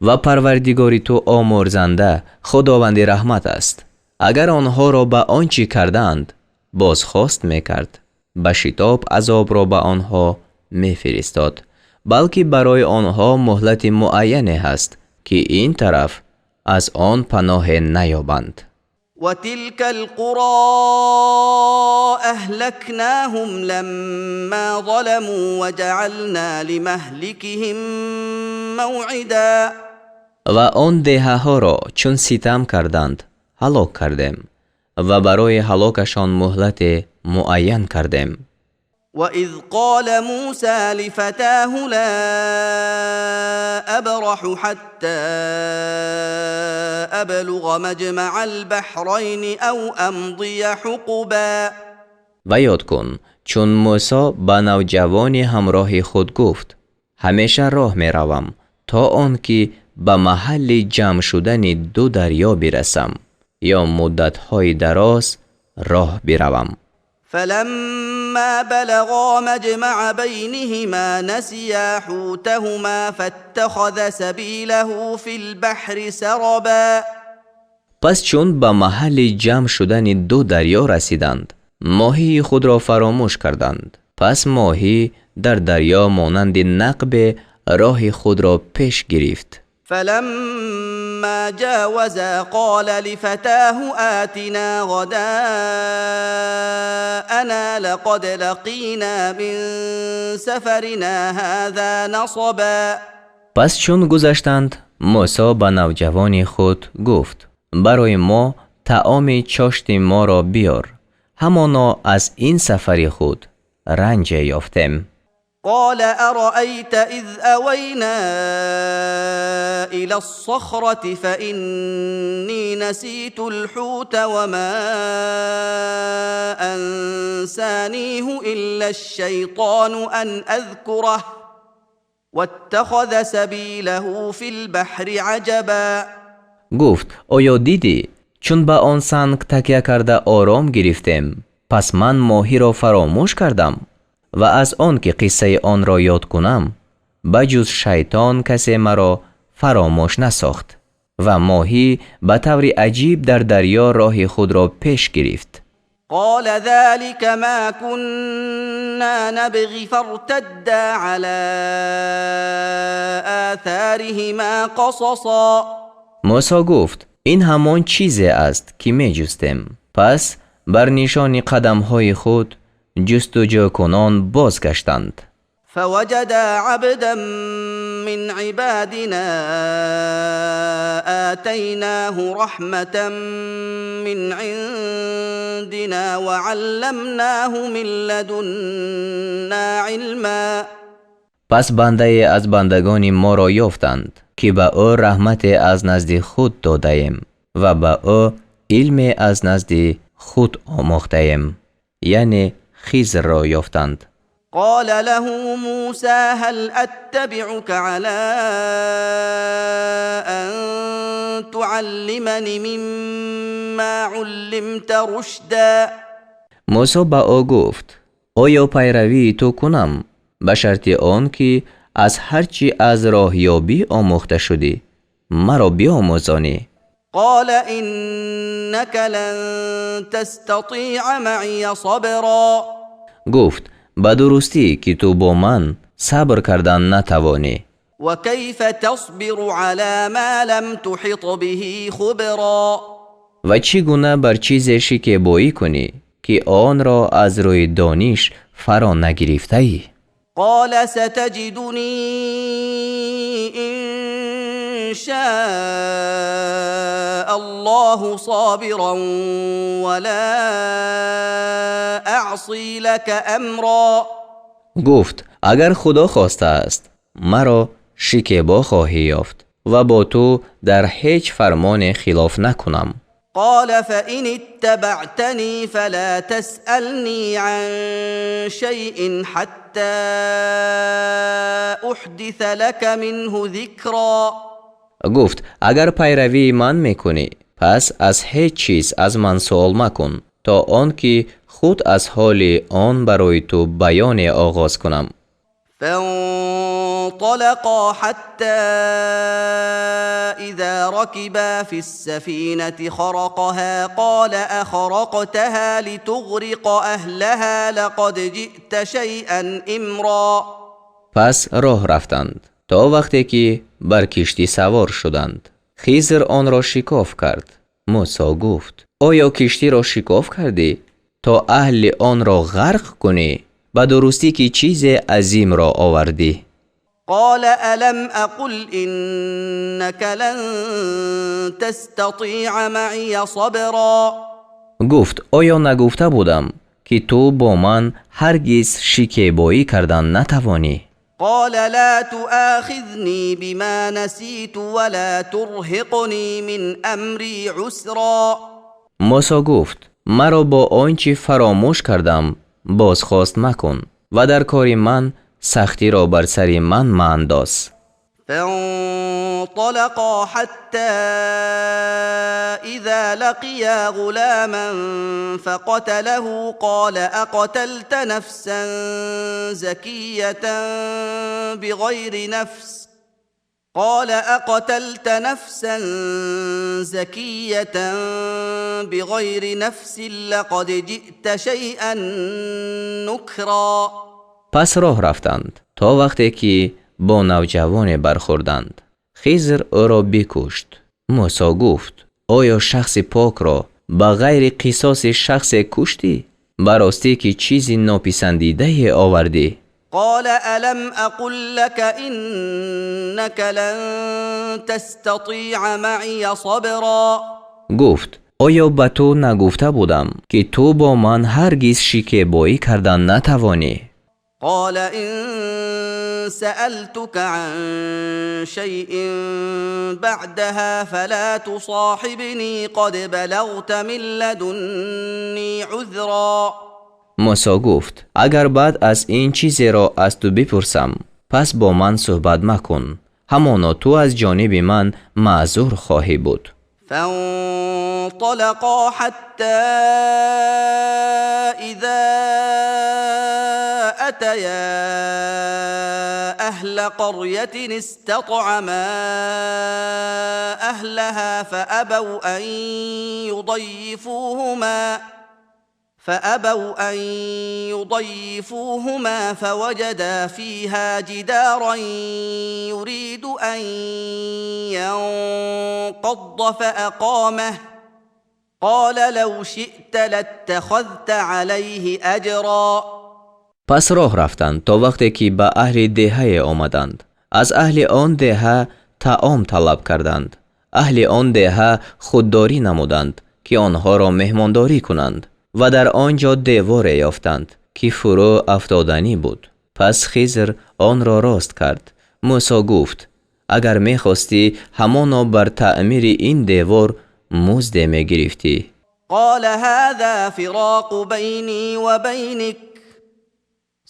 Ва Парвардигори ту омӯрзанда, Худованди раҳмат аст. Агар онҳоро ба он чӣ кардаанд бозхост мекард, ба шитоб азобро ба онҳо мефиристод, балки барои онҳо муҳлати муайяне ҳаст, ки ин тараф аз он паноҳе наёбанд. وتلك القرى أهلكناهم لما ظلموا وجعلنا لمهلكهم موعدا. Ва он деҳаҳоро, чун ситам карданд, ҳалок кардем ва барои ҳалокашон муҳлате муайян кардем. وإذ قال موسى لفتاه لا أبرح حتى أبلغ مجمع البحرين أو أمضي حقبا. Ва ёд кун, чун Мӯсо ба навҷавони ҳамроҳи худ гуфт: ҳамеша роҳ меравам, то он ки ба маҳалли ҷамъ шудани ду дарё бирасам ё муддатҳои дароз роҳ биравам. فلما بلغا مجمع بينهما نسيا حوتهما فاتخذ سبيله في البحر سربا. Пас чун ба маҳалли ҷамъ шудани ду дарё расиданд, моҳии худро фаромӯш карданд. Пас моҳӣ дар дарё монанди нақбе роҳи худро пеш гирифт. فلما جاوزا قال لفتاه آتنا غداءنا لقد لقينا من سفرنا هذا نصبا. Пас чун гузаштанд, Мӯсо ба навҷавони худ гуфт: барои мо таоми чошти моро биёр, ҳамоно аз ин сафари худ ранҷе ёфтем. قال أرأيت إذ أوينا إلى الصخرة فإني نسيت الحوت وما أنسانيه إلا الشيطان أن أذكره واتخذ سبيله في البحر عجبا. Гуфт: оё дидӣ, чун ба он санг такя карда ором гирифтем, пас ман моҳиро фаромӯш кардам ва аз он ки қиссаи онро ёд кунам, ба ҷуз шайтон касе маро фаромӯш насохт, ва моҳӣ ба таври аҷиб дар дарё роҳи худро пеш гирифт. قال ذلك ما كنا نبغ فارتدا على آثارهما قصصا. Мӯсо гуфт: ин ҳамон чизе аст, ки меҷустем. Пас бар нишони қадамҳои худ ҷустуҷӯкунон бозгаштанд. فوجدا عبدا من عبادنا آتيناه رحمة من عندنا وعلمناه من لدنا علما. Пас бандае аз бандагони моро ёфтанд, ки ба ӯ раҳмате аз назди худ додаем ва ба ӯ илме аз назди худ омӯхтаем, яъне Хизрро ёфтанд. قال له موسى هل أتبعك على أن تعلمن مما علمت رشدا. Мусо ба ӯ гуфт: оё пайравии ту кунам ба шарти он ки аз ҳар чӣ аз роҳёбӣ омӯхта шудӣ маро биомӯзонӣ? قال إنك لن تستطيع معي صبرا. Гуфт: ба дурустӣ, ки ту бо ман сабр кардан натавонӣ. وكيف تصبر على ما لم تحط به خبرا. Ва чӣ гуна бар чизе шикебоӣ кунӣ, ки онро аз рӯи дониш фаро нагирифтаӣ? قال ستجدني إن شاء الله صابرا ولا أعصي لك أمرا. Гуфт: агар Худо хостааст, маро шикебо хоҳӣ ёфт ва бо ту дар ҳеҷ фармоне хилоф накунам. قال فإن اتبعتني فلا تسألني عن شيء حتى أحدث لك منه ذكرا. Гуфт: агар пайравии ман мекунӣ, пас аз ҳеҷ чиз аз ман суол макун, то он ки худ аз ҳоли он барои ту баёне оғоз кунам. فانطلقا حتى إذا ركبا في السفينة خرقها قال أخرقتها لتغرق أهلها لقد جئت شيئا إمرا. Пас роҳ рафтанд, то вақте ки бар киштӣ савор шуданд. Хизр онро шикоф кард. Мусо гуфт: оё киштиро шикоф кардӣ, то аҳли онро ғарқ кунӣ? Ба дурустӣ, ки чизе азимро овардӣ. قال ألم أقل إنك لن تستطيع معي صبرا. Гуфт: оё нагуфта будам, ки ту бо ман ҳаргиз шикебоӣ кардан натавонӣ? قال لا تؤاخذني بما نسيت ولا ترهقني من أمري عسرا. Мусо гуфт: маро бо он чӣ фаромӯш кардам бозхост макун ва дар кори ман сахтиро бар сари ман маандоз. فانطلقا حتى إذا لقيا غلاما فقتله قال أقتلت نفسا زكية بغير نفس قال أقتلت نفسا زكية بغير نفس لقد جئت شيئا نكرا. Пас роҳ рафтанд, то вақте ки бо навҷавоне бархӯрданд. Хизр ӯро бикушт. Мусо гуфт: оё шахси покро ба ғайри қисоси шахсе куштӣ? Ба ростӣ, ки чизи нописандидае овардӣ. قال ألم أقل لك إنك لن تستطيع معي صبرا. Гуфт: оё ба ту нагуфта будам, ки ту бо ман ҳаргиз шикебоӣ кардан натавонӣ? قال إن سألتك عن شيء بعدها فلا تصاحبني قد بلغت من لدني عذرا. Мусо гуфт: агар баъд аз ин чизеро аз ту бипурсам, пас бо ман суҳбат макун. Ҳамоно ту аз ҷониби ман маъзур хоҳӣ буд. فانطلقا حتى إذا أتيا أهل قرية استطعما أهلها فأبوا أن يضيفوهما فوجدا فيها جدارا يريد أن ينقض فأقامه قال لو شئت لاتخذت عليه أجرا. Пас роҳ рафтанд то вақте ки ба аҳли деҳае омаданд. Аз аҳли он деҳа таом талаб карданд. Аҳли он деҳа худдорӣ намуданд, ки онҳоро меҳмондорӣ кунанд ва дар он ҷо деворе ёфтанд, ки фурӯ афтоданӣ буд. Пас Хизр онро рост кард. Мусо гуфт: Агар мехостӣ, ҳамоно бар таъмири ин девор музде мегирифтӣ. قال هذا فراق بيني وبينك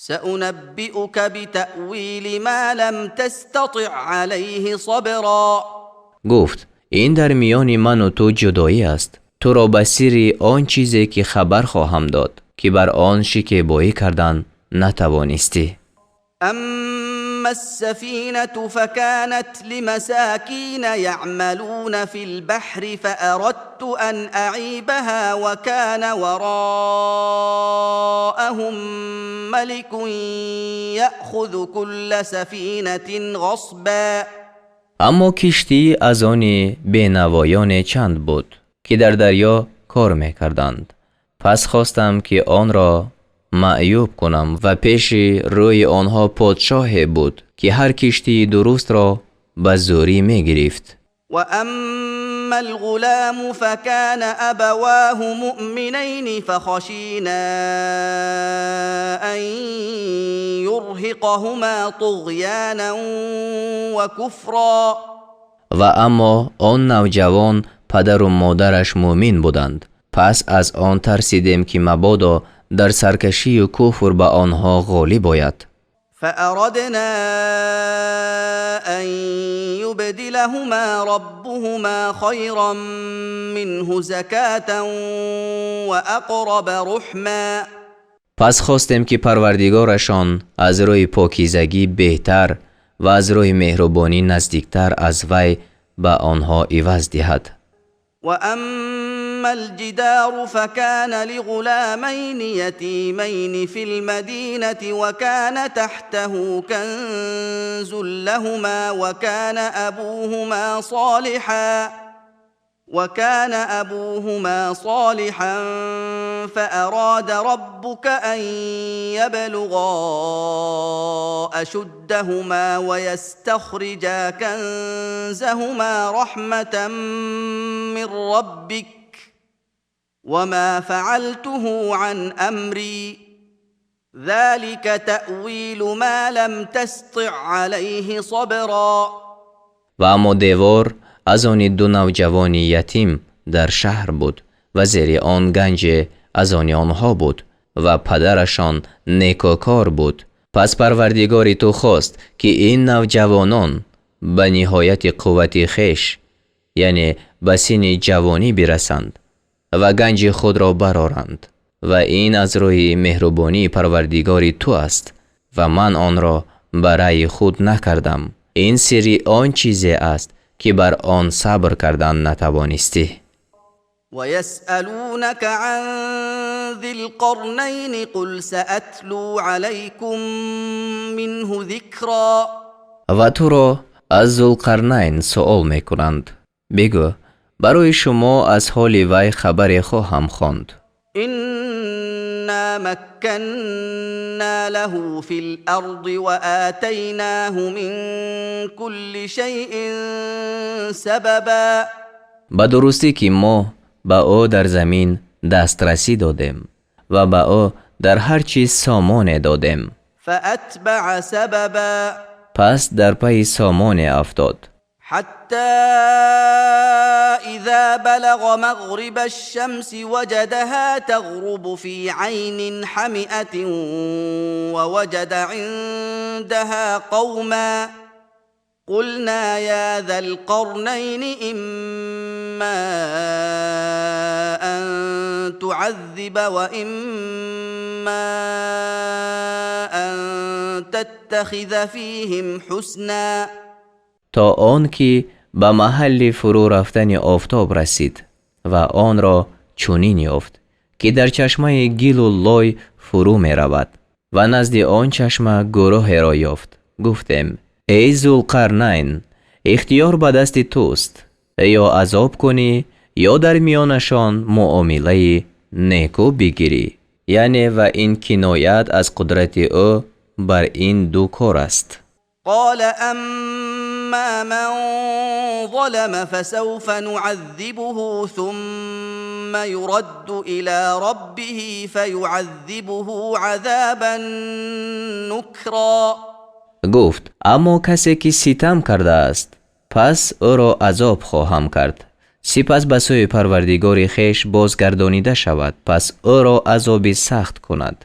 سأنبئك بتأويل ما لم تستطع عليه صبرا. Гуфт: Ин дар миёни ману ту ҷудоӣ аст. Туро ба сирри он чизе ки хабар хоҳам дод, ки бар он шикебоӣ кардан натавонистӣ. أما السفينة فكانت لمساكين يعملون في البحر فأردت أن أعيبها وكان وراءهم ملك يأخذ كل سفينة غصبا. Аммо киштӣ аз они бенавоёне чанд буд, ки дар дарё кор мекарданд. Пас хостам, ки онро маъюб кунам ва пеши рӯи онҳо подшоҳе буд, ки ҳар киштии дурустро ба зӯрӣ мегирифт. وأما الغلام فكان أبواه مؤمنين فخشينا أن يرهقهما طغيانا وكفرا. Ва аммо он навҷавон, падару модараш мӯмин буданд. Пас аз он тарсидем, ки мабодо дар саркашию куфр ба онҳо ғолиб ояд. فأردنا أن يبدلهما ربهما خيرا منه زكاة وأقرب رحما. Пас хостем, ки Парвардигорашон аз рӯи покизагӣ беҳтар ва аз рӯи меҳрубонӣ наздиктар аз вай ба онҳо иваз диҳад. وأما الجدار فكان لغلامين يتيمين في المدينة وكان تحته كنز لهما وكان أبوهما صالحا فأراد ربك أن يبلغا أشدهما ويستخرجا كنزهما رحمة من ربك وما فعلته عن أمري ذلك تأويل ما لم تسطع عليه صبرا. Ва аммо девор аз они ду навҷавони ятим дар шаҳр буд ва зери он ганҷе аз они онҳо буд ва падарашон некӯкор буд. Пас Парвардигори ту хост, ки ин навҷавонон ба ниҳояти қуввати хеш, яъне ба синни ҷавонӣ бирасанд ва ганҷи худро бароранд. Ва ин аз рӯи меҳрубонии Парвардигори ту аст ва ман онро ба раъйи худ накардам. Ин сирри он чизе аст, ки бар он сабр кардан натавонистӣ. ويسألونك عن ذي القرنين قل سأتلو عليكم منه ذكرا. Ва туро аз Зулқарнайн суол мекунанд. Бигӯ: Барои шумо аз ҳоли вай хабаре хоҳам хонд. إنا مكنا له في الأرض وآتيناه من كل شيء سببا. Ба дурустӣ, ки мо ба ӯ дар замин дастрасӣ додем ва ба ӯ дар ҳар чиз сомоне додем. فأتبع سببا. Пас дар пайи сомоне афтод. حتى إذا بلغ مغرب الشمس وجدها تغرب في عين حمئة ووجد عندها قوما قلنا يا ذا القرنين إما أن تعذب وإما أن تتخذ فيهم حسنا. То он ки ба маҳалли фурӯ рафтани офтоб расид ва онро чунин ёфт, ки дар чашмаи гилу лой фурӯ меравад ва назди он чашма гурӯҳеро ёфт. Гуфтем: Эй Зулқарнайн, ихтиёр ба дасти туст: ё азоб кунӣ, ё дар миёнашон муомилаи некӯ бигирӣ. Яъне ва ин киноят аз қудрати ӯ бар ин ду кор аст. قال أما من ظلم فسوف نعذبه ثم يرد إلى ربه فيعذبه عذابا نكرا. Гуфт: аммо касе ки ситам кардааст, пас ӯро азоб хоҳам кард, сипас ба сӯи Парвардигори хеш бозгардонида шавад, пас ӯро азоби сахт кунад.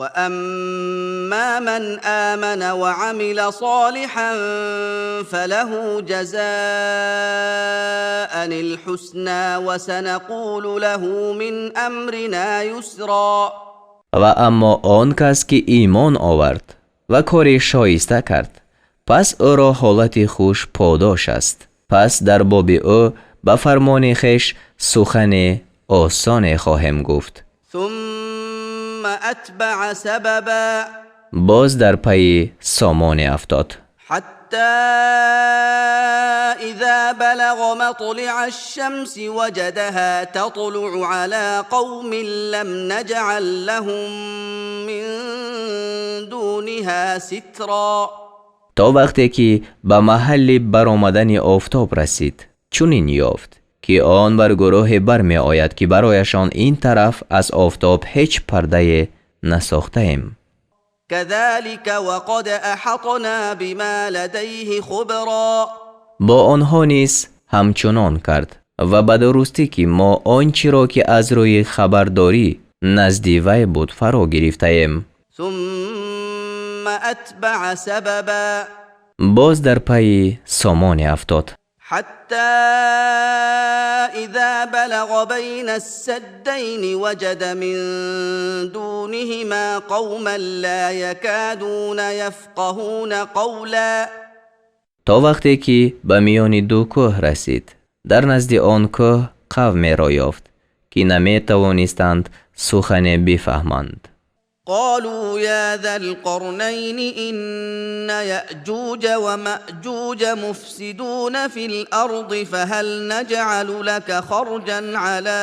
وأما من آمن وعمل صالحا فله جزاء الحسنى وسنقول له من أمرنا يسرا. Ва аммо он кас ки имон овард ва кори шоиста кард, пас ӯро ҳолати хуш подош аст, пас дар боби ӯ ба фармони хеш сухани осоне хоҳем гуфт. ثم أتبع سببا. Боз дар пайи сомоне афтод. حتى إذا بلغ مطلع الشمس وجدها تطلع على قوم لم نجعل لهم من دونها سترا. То вақте ки ба маҳалли баромадани офтоб расид, чунин ёфт, ки он бар гурӯҳе бармеояд, ки барояшон ин тараф аз офтоб ҳеҷ пардае насохтаем. كذلك وقد أحطنا بما لديه خبرا. Бо онҳо низ ҳамчунон кард ва ба дурустӣ ки мо он чиро, ки аз рӯи хабардорӣ назди вай буд, фаро гирифтаем. ثم أتبع سببا. Боз дар пайи сомоне афтод. حتى إذا بلغ بين السدين وجد من دونهما قوما لا يكادون يفقهون قولا. То вақте ки ба миёни ду кӯҳ расид, дар назди он кӯҳ қавмеро ёфт, ки наметавонистанд сухане бифаҳманд. قالوا يا ذا القرنين إن يأجوج ومأجوج مفسدون في الأرض فهل نجعل لك خرجا على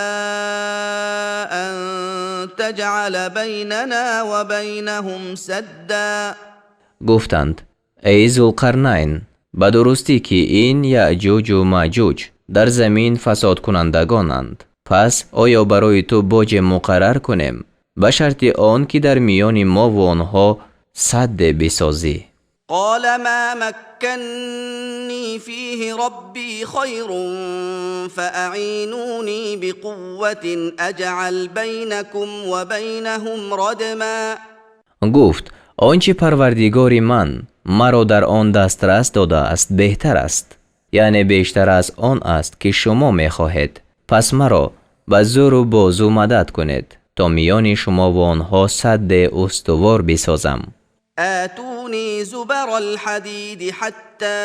أن تجعل بيننا وبينهم سدا؟ Гуфтанд: эй Зулқарнайн, ба дурустӣ ки ин Яъҷуҷу Маъҷуҷ дар замин фасодкунандагонанд, пас оё барои ту боҷе муқаррар кунем ба шарти он ки дар миёни мову онҳо садде бисозӣ? قال ما مكني فيه ربي خير فأعينوني بقوة أجعل بينكم وبينهم ردما. Гуфт: он чӣ Парвардигори ман маро дар он дастрас додааст, беҳтар аст, яъне бештар аз он аст, ки шумо мехоҳед, пас маро ба зӯру бозу мадад кунед, то миёни шумо ва онҳо садде устувор бисозам. آتوني زبر الحديد. حتى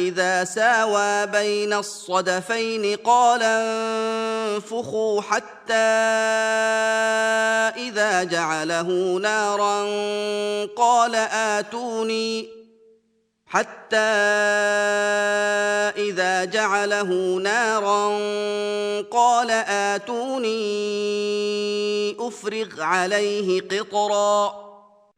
إذا ساوى بين الصدفين قال انفخوا، حتى إذا جعله نارا قال آتوني حتى إذا جعله نارا قال آتوني أفرغ عليه قطرا.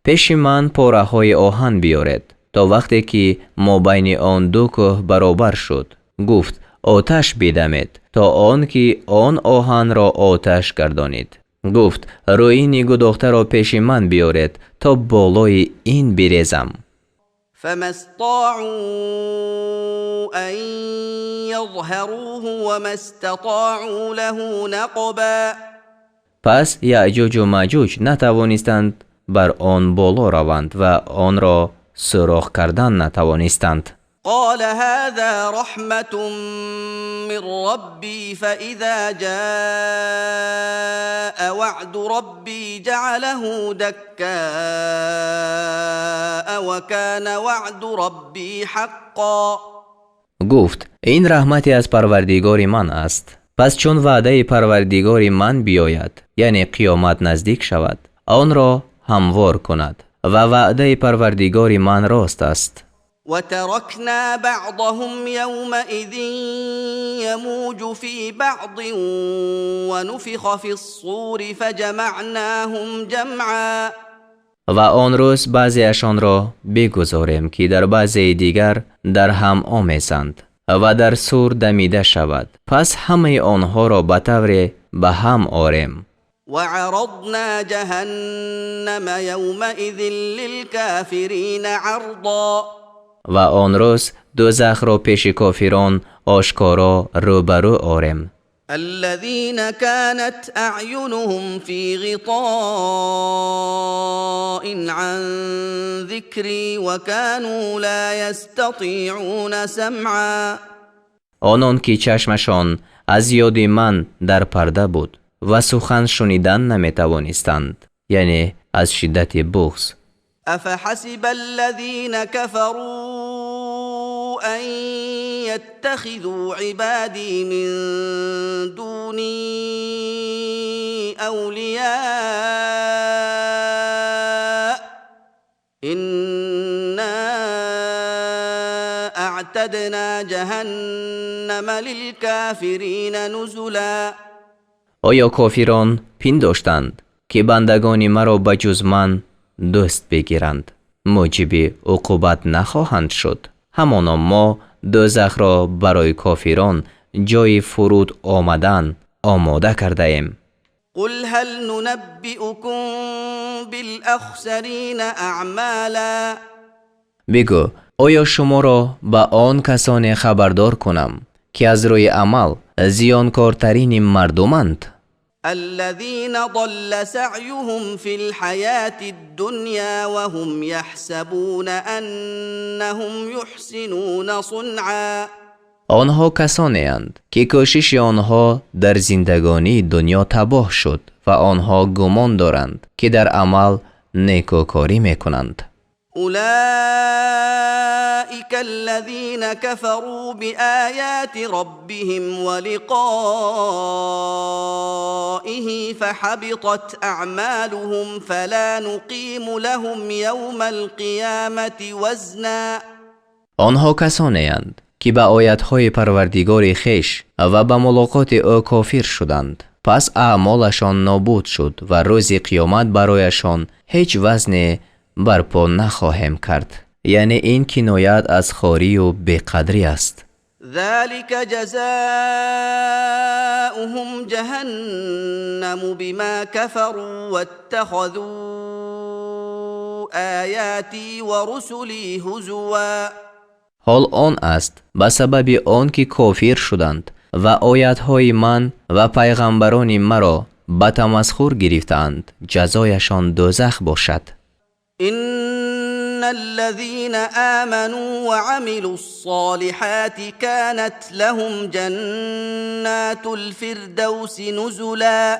Пеши ман пораҳои оҳан биёред. То вақте ки мобайни он ду кӯҳ баробар шуд, гуфт: оташ бидамед. То он ки он оҳанро оташ гардонид, гуфт: рӯини гудохтаро пеши ман биёред, то болои ин бирезам. فما استطاعوا أن يظهروه وما استطاعوا له نقبا. Пас Яъҷуҷу Маъҷуҷ натавонистанд бар он боло раванд ва онро сӯрох кардан натавонистанд. قال هذا رحمة من ربي، فإذا جاء وعد ربي جعله دكاء وكان وعد ربي حقا. Гуфт: ин раҳмате аз Парвардигори ман аст, пас чун ваъдаи Парвардигори ман биёяд, яъне қиёмат наздик шавад, онро ҳамвор кунад, ва ваъдаи Парвардигори ман рост аст. وتركنا بعضهم يومئذ يموج في بعض ونفخ في الصور فجمعناهم جمعا. Ва он рӯз баъзеашонро бигузорем, ки дар баъзеи дигар дар ҳам омезанд ва дар сур дамида шавад, пас ҳамаи онҳоро ба тавре ба ҳам орем. وعرضنا جهنم يومئذ للكافرين عرضا. Ва он рӯз дӯзахро пеши кофирон ошкоро рӯбарӯ орем. الذين كانت أعينهم في غطاء عن ذكري وكانوا لا يستطيعون سمعا. Онон ки чашмашон аз ёди ман дар парда буд ва сухан шунидан наметавонистанд, яъне аз шиддати буғз. أفحسب الذين كفروا أن يتخذوا عبادي من دوني أولياء إنا أعتدنا جهنم للكافرين نزلا. Оё кофирон пиндоштанд, ки бандагони маро ба ҷуз ман дӯст бигиранд, мӯҷиби уқубат нахоҳанд шуд? Ҳамоно мо дӯзахро барои кофирон ҷойи фуруд омадан омода кардаем. قل هل ننبئكم بالأخسرين أعمالا. Бигӯ: оё шуморо ба он касоне хабардор кунам, ки аз рӯи амал зиёнкортарини мардуманд? الذين ضل سعيهم في الحياة الدنيا وهم يحسبون أنهم يحسنون صنعا. Онҳо касонеанд, ки кӯшиши онҳо дар зиндагонии дунё табоҳ шуд ва онҳо гумон доранд, ки дар амал некӯкорӣ мекунанд. أولئك الذين كفروا بآيات ربهم ولقائه فحبطت أعمالهم فلا نقيم لهم يوم القيامة وزنا. Онҳо касонеанд, ки ба оятҳои Парвардигори хеш ва ба мулоқоти ӯ кофир шуданд, пас аъмолашон нобуд шуд ва рӯзи қиёмат барояшон ҳеҷ вазне барпо нахоҳем кард. Яъне ин киноят аз хорию беқадрӣ аст. ذلك جزاؤهم جهنم بما كفروا واتخذوا آياتي ورسلي هزوا. Ҳол он аст, ба сабаби он ки кофир шуданд ва оятҳои ман ва пайғамбарони маро ба тамасхур гирифтаанд, ҷазояшон дӯзах бошад. إن الذين آمنوا وعملوا الصالحات كانت لهم جنات الفردوس نزلا.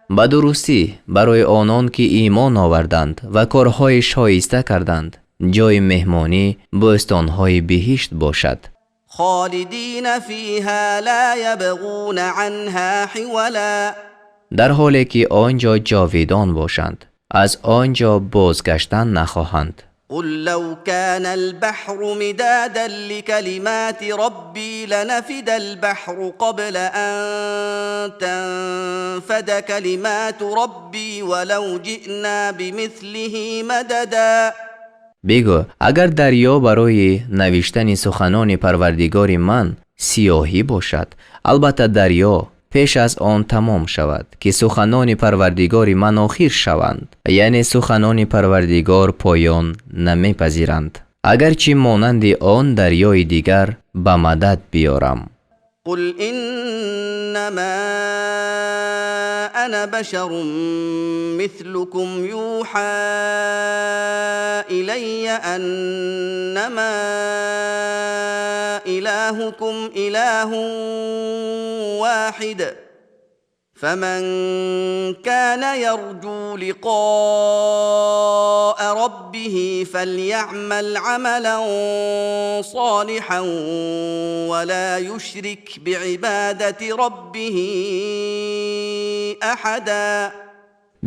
Ба дурустӣ, барои онон ки имон оварданд ва корҳои шоиста карданд, ҷои меҳмонӣ бӯстонҳои биҳишт бошад. خالدين فيها لا يبغون عنها حولا. Дар ҳоле ки он ҷо ҷовидон бошанд, аз он ҷо бозгаштан нахоҳанд. قل لو كان البحر مدادا لكلمات ربي لنفد البحر قبل أن تنفد كلمات ربي ولو جئنا بمثله مددا. Бигӯ: агар дарё барои навиштани суханони Парвардигори ман сиёҳӣ бошад, албатта дарё пеш аз он тамом шавад, ки суханони Парвардигори ман охир шаванд, яъне суханони Парвардигор поён намепазиранд, агарчи монанди он дарёи дигар ба мадад биёрам. قل إنما أنا بشر مثلكم يوحى إلي أنما إلهكم إله واحد فمن كان يرجو لقاء ربه فليعمل عملا صالحا ولا يشرك بعبادة ربه أحدا.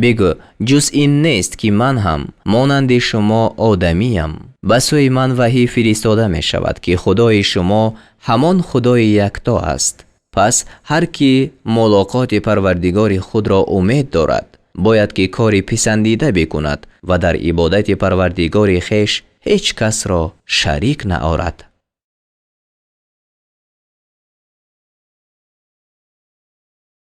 Бигӯ: ҷуз ин нест, ки ман ҳам монанди шумо одамиям. Ба сӯи ман ваҳй фиристода мешавад, ки Худои шумо ҳамон Худои якто аст. Пас ҳар ки мулоқоти Парвардигори худро умед дорад, бояд ки кори писандида бикунад ва дар ибодати Парвардигори хеш ҳеҷ касро шарик наорад.